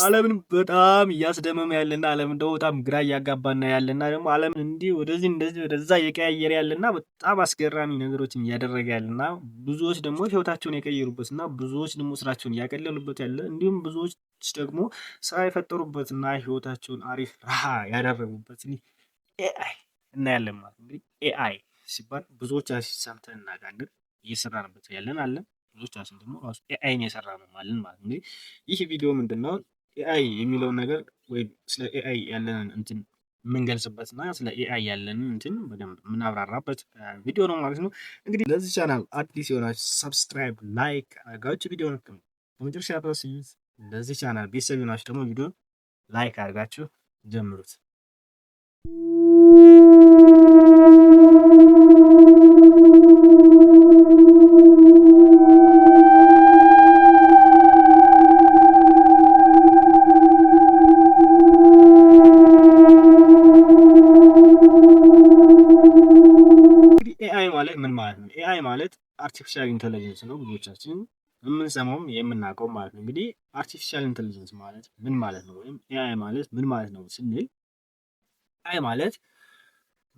ዓለምን በጣም እያስደመመ ያለና ዓለምን ደግሞ በጣም ግራ እያጋባና ያለና ደግሞ ዓለምን እንዲህ ወደዚህ እንደዚህ ወደዛ እየቀያየረ ያለና በጣም አስገራሚ ነገሮችን እያደረገ ያለና ብዙዎች ደግሞ ህይወታቸውን የቀየሩበት እና ብዙዎች ደግሞ ስራቸውን እያቀለሉበት ያለ፣ እንዲሁም ብዙዎች ደግሞ ስራ የፈጠሩበትና ህይወታቸውን አሪፍ ረሃ ያደረጉበት AI እናያለን ማለት ነው። እንግዲህ AI ሲባል ብዙዎቻችን ሰምተን እናውቃለን፣ እየሰራንበት ያለን አለን። ብዙዎቻችን ደግሞ ራሱ AI ን የሰራ ነው ማለት ማለት ነው። እንግዲህ ይህ ቪዲዮ ምንድን ነው? AI የሚለውን ነገር ወይም ስለ AI ያለንን እንትን የምንገልጽበት እና ስለ AI ያለንን እንትን በደንብ የምናብራራበት ቪዲዮ ነው ማለት ነው። እንግዲህ ለዚህ ቻናል አዲስ የሆናችሁ subscribe፣ like አድርጋችሁ ቪዲዮን ከመጨረሻ ድረስ እዩት። ለዚህ ቻናል ቤተሰብ የሆናችሁ ደግሞ ቪዲዮ like አድርጋችሁ ጀምሩት። እንግዲህ AI ማለት ምን ማለት ነው? AI ማለት artificial intelligence ነው። ብዙዎቻችን የምንሰማውም የምናውቀው ማለት ነው። እንግዲህ artificial intelligence ማለት ምን ማለት ነው? ወይም AI ማለት ምን ማለት ነው ስንል፣ AI ማለት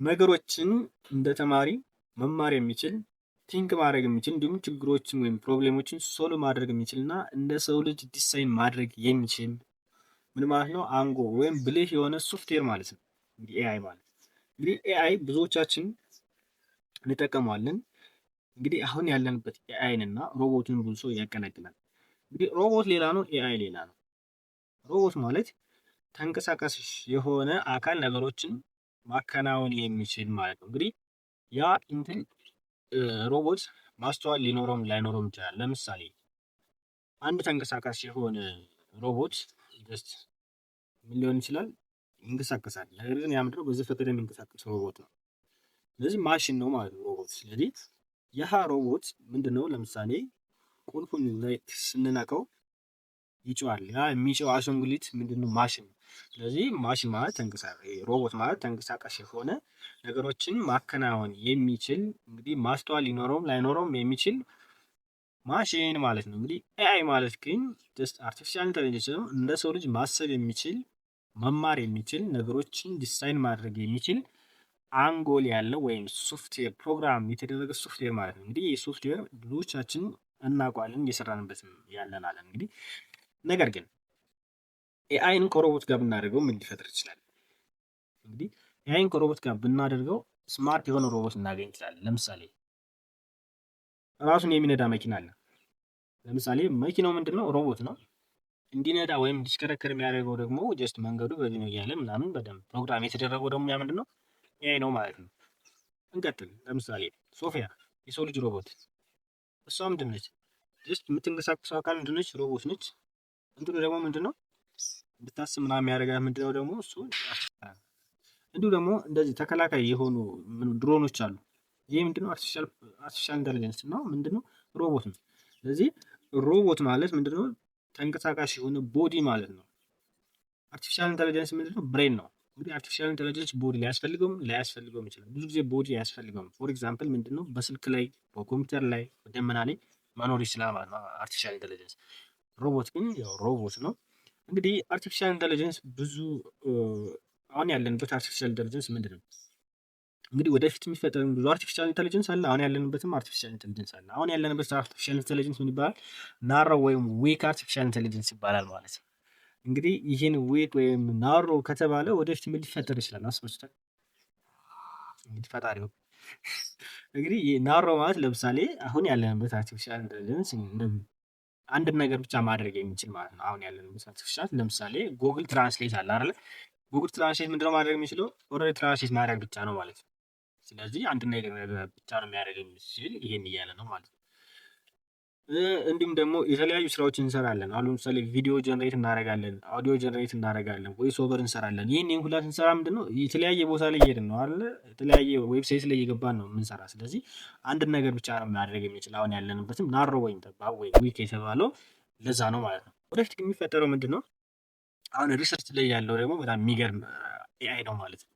ነገሮችን እንደ ተማሪ መማር የሚችል፣ think ማድረግ የሚችል፣ እንዲሁም ችግሮችን ወይም problem ኦችን solve ማድረግ የሚችል እና እንደ ሰው ልጅ ዲሳይን ማድረግ የሚችል ምን ማለት ነው? አንጎል ወይም ብልህ የሆነ ሶፍትዌር ማለት ነው። እንግዲህ AI ማለት፣ እንግዲህ AI ብዙዎቻችን እንጠቀመዋለን። እንግዲህ አሁን ያለንበት AI ን እና ሮቦትን ብዙ ሰው ያቀላቅላል። እንግዲህ ሮቦት ሌላ ነው፣ AI ሌላ ነው። ሮቦት ማለት ተንቀሳቃሽ የሆነ አካል ነገሮችን ማከናወን የሚችል ማለት ነው። እንግዲህ ያ እንትን ሮቦት ማስተዋል ሊኖረውም ላይኖረውም ይችላል። ለምሳሌ አንድ ተንቀሳቃሽ የሆነ ሮቦት just ምን ሊሆን ይችላል? ይንቀሳቀሳል። ነገር ግን ያ ምንድነው? በዘፈቀደ የሚንቀሳቀስ ሮቦት ነው። ስለዚህ ማሽን ነው ማለት ነው ሮቦት። ስለዚህ ይህ ሮቦት ምንድነው? ለምሳሌ ቁልፉን ላይ ስንነካው ይጮሃል። ያ የሚጮህ አሻንጉሊት ምንድነው? ማሽን ነው። ስለዚህ ማሽን ማለት፣ ሮቦት ማለት ተንቀሳቃሽ የሆነ ነገሮችን ማከናወን የሚችል፣ እንግዲህ ማስተዋል ሊኖረውም ላይኖረውም የሚችል ማሽን ማለት ነው። እንግዲህ AI ማለት ግን just artificial intelligence ነው። እንደ ሰው ልጅ ማሰብ የሚችል፣ መማር የሚችል፣ ነገሮችን ዲሳይን ማድረግ የሚችል አንጎል ያለው ወይም ሶፍትዌር፣ ፕሮግራም የተደረገ ሶፍትዌር ማለት ነው። እንግዲህ ይህ ሶፍትዌር ብዙዎቻችን እናውቀዋለን፣ እየሰራንበትም ያለን አለን። እንግዲህ ነገር ግን AI ን ከሮቦት ጋር ብናደርገው ምን ሊፈጥር ይችላል? እንግዲህ AI ን ከሮቦት ጋር ብናደርገው smart የሆነ ሮቦት እናገኝ እንችላለን። ለምሳሌ ራሱን የሚነዳ መኪና አለ። ለምሳሌ መኪናው ምንድን ነው? ሮቦት ነው። እንዲነዳ ወይም እንዲሽከረከር የሚያደርገው ደግሞ just መንገዱ በዚህ ነው እያለ ምናምን በደንብ ፕሮግራም የተደረገው ደግሞ ያ ምንድን ነው? AI ነው ማለት ነው። እንቀጥል። ለምሳሌ ሶፊያ የሰው ልጅ ሮቦት፣ እሷ ምንድን ነች? Just የምትንቀሳቀሰው አካል ምንድን ነች? ሮቦት ነች። እንትኑ ደግሞ ምንድን ነው? እንድታስብ ምናምን የሚያደርጋት ምንድን ነው ደግሞ እሱ? እንዲሁ ደግሞ እንደዚህ ተከላካይ የሆኑ ድሮኖች አሉ። ይህ ምንድነው? Artificial intelligence ነው። ምንድነው? ሮቦት ነው። ስለዚህ ሮቦት ማለት ምንድነው? ተንቀሳቃሽ የሆነ body ማለት ነው። Artificial intelligence ምንድነው? Brain ነው። እንግዲህ artificial intelligence body ሊያስፈልገውም ላያስፈልገውም ይችላል። ብዙ ጊዜ body አያስፈልገውም። For example ምንድነው? በስልክ ላይ፣ በኮምፒውተር ላይ፣ በደመና ላይ መኖር ይችላል ማለት ነው artificial intelligence። ሮቦት ግን ያው ሮቦት ነው። እንግዲህ artificial intelligence ብዙ፣ አሁን ያለንበት artificial intelligence ምንድን ነው? እንግዲህ ወደፊት የሚፈጠር ብዙ artificial intelligence አለ። አሁን ያለንበትም artificial intelligence አለ። አሁን ያለንበት artificial intelligence ምን ይባላል? Narrow ወይም weak artificial intelligence ይባላል ማለት ነው። እንግዲህ ይህን weak ወይም narrow ከተባለ ወደፊት ምን ሊፈጠር ይችላል? አስባችሁታል? እንግዲህ ፈጣሪ ነው። እንግዲህ narrow ማለት ለምሳሌ አሁን ያለንበት artificial intelligence አንድ ነገር ብቻ ማድረግ የሚችል ማለት ነው። አሁን ያለንበት artificial ለምሳሌ Google Translate አለ አይደለ? Google Translate ምንድነው ማድረግ የሚችለው? Already translate ማድረግ ብቻ ነው ማለት ነው። ስለዚህ አንድ ነገር ብቻ ነው የሚያደርግ የሚችል፣ ይሄን እያለ ነው ማለት ነው። እንዲሁም ደግሞ የተለያዩ ስራዎችን እንሰራለን። አሁን ለምሳሌ ቪዲዮ generate እናደርጋለን፣ audio generate እናደርጋለን፣ voice over እንሰራለን። ይህን ሁላ ስንሰራ ምንድነው? የተለያየ ቦታ ላይ እየሄድን ነው አይደለ? የተለያየ website ላይ እየገባን ነው የምንሰራ። ስለዚህ አንድ ነገር ብቻ ነው ማድረግ የሚችል። አሁን ያለንበትም narrow ወይም ጠባብ ወይ weak የተባለው ለዛ ነው ማለት ነው። ወደፊት የሚፈጠረው ምንድን ነው? አሁን research ላይ ያለው ደግሞ በጣም የሚገርም AI ነው ማለት ነው።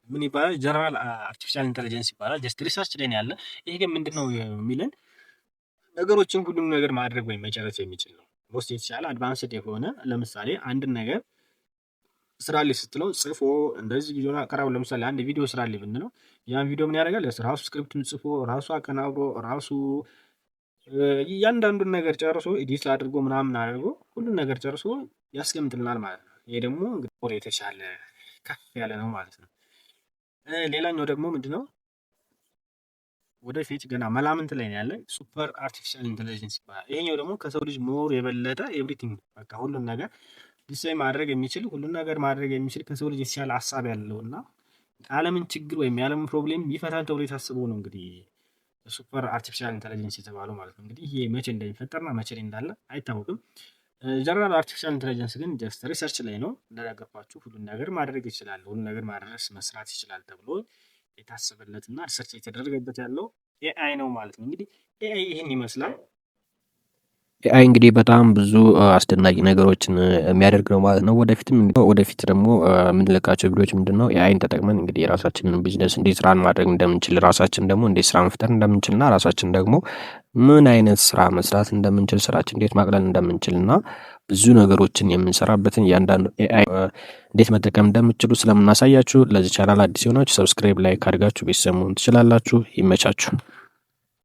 ምን ይባላል? General artificial intelligence ይባላል። Just research ላይ ነው ያለ። ይሄ ግን ምንድን ነው የሚለን? ነገሮችን ሁሉም ነገር ማድረግ ወይም መጨረስ የሚችል ነው። Most የተሻለ advanced የሆነ፣ ለምሳሌ አንድን ነገር ስራልኝ ስትለው ጽፎ እንደዚህ ቪዲዮ አቀራርቦ፣ ለምሳሌ አንድ ቪዲዮ ስራልኝ ብንለው ያን ቪዲዮ ምን ያደርጋል? ራሱ script ኡን ጽፎ፣ ራሱ አቀናብሮ፣ ራሱ እያንዳንዱን ነገር ጨርሶ፣ edit አድርጎ ምናምን አድርጎ ሁሉን ነገር ጨርሶ ያስቀምጥልናል ማለት ነው። ይሄ ደግሞ እንግዲህ የተሻለ ከፍ ያለ ነው ማለት ነው። ሌላኛው ደግሞ ምንድነው? ወደፊት ገና መላምንት ላይ ነው ያለ፣ super artificial intelligence ይባላል። ይሄኛው ደግሞ ከሰው ልጅ more የበለጠ everything፣ በቃ ሁሉን ነገር decide ማድረግ የሚችል፣ ሁሉን ነገር ማድረግ የሚችል፣ ከሰው ልጅ የተሻለ ሀሳብ ያለው እና የዓለምን ችግር ወይም የዓለምን problem ይፈታል ተብሎ የታሰበው ነው እንግዲህ super artificial intelligence የተባለው ማለት ነው። እንግዲህ ይሄ መቼ እንደሚፈጠርና መቼ ላይ እንዳለ አይታወቅም። General artificial intelligence ግን just research ላይ ነው። እንደነገርኳችሁ ሁሉን ነገር ማድረግ ይችላል፣ ሁሉን ነገር ማድረስ መስራት ይችላል ተብሎ የታሰበለት እና research የተደረገበት ያለው AI ነው ማለት ነው። እንግዲህ AI ይህን ይመስላል። AI እንግዲህ በጣም ብዙ አስደናቂ ነገሮችን የሚያደርግ ነው ማለት ነው። ወደፊትም ወደፊት ደግሞ የምንለቃቸው ቪዲዮዎች ምንድነው? AI ን ተጠቅመን እንግዲህ የራሳችንን ቢዝነስ እንዴት run ማድረግ እንደምንችል፣ ራሳችን ደግሞ እንዴት ስራ መፍጠር እንደምንችል እና ራሳችን ደግሞ ምን አይነት ስራ መስራት እንደምንችል፣ ስራችን እንዴት ማቅለል እንደምንችል እና ብዙ ነገሮችን የምንሰራበትን እያንዳንዱ AI እንዴት መጠቀም እንደምትችሉ ስለምናሳያችሁ ለዚህ ቻናል አዲስ የሆናችሁ subscribe፣ like አድርጋችሁ ቤተሰብ መሆን ትችላላችሁ። ይመቻችሁ።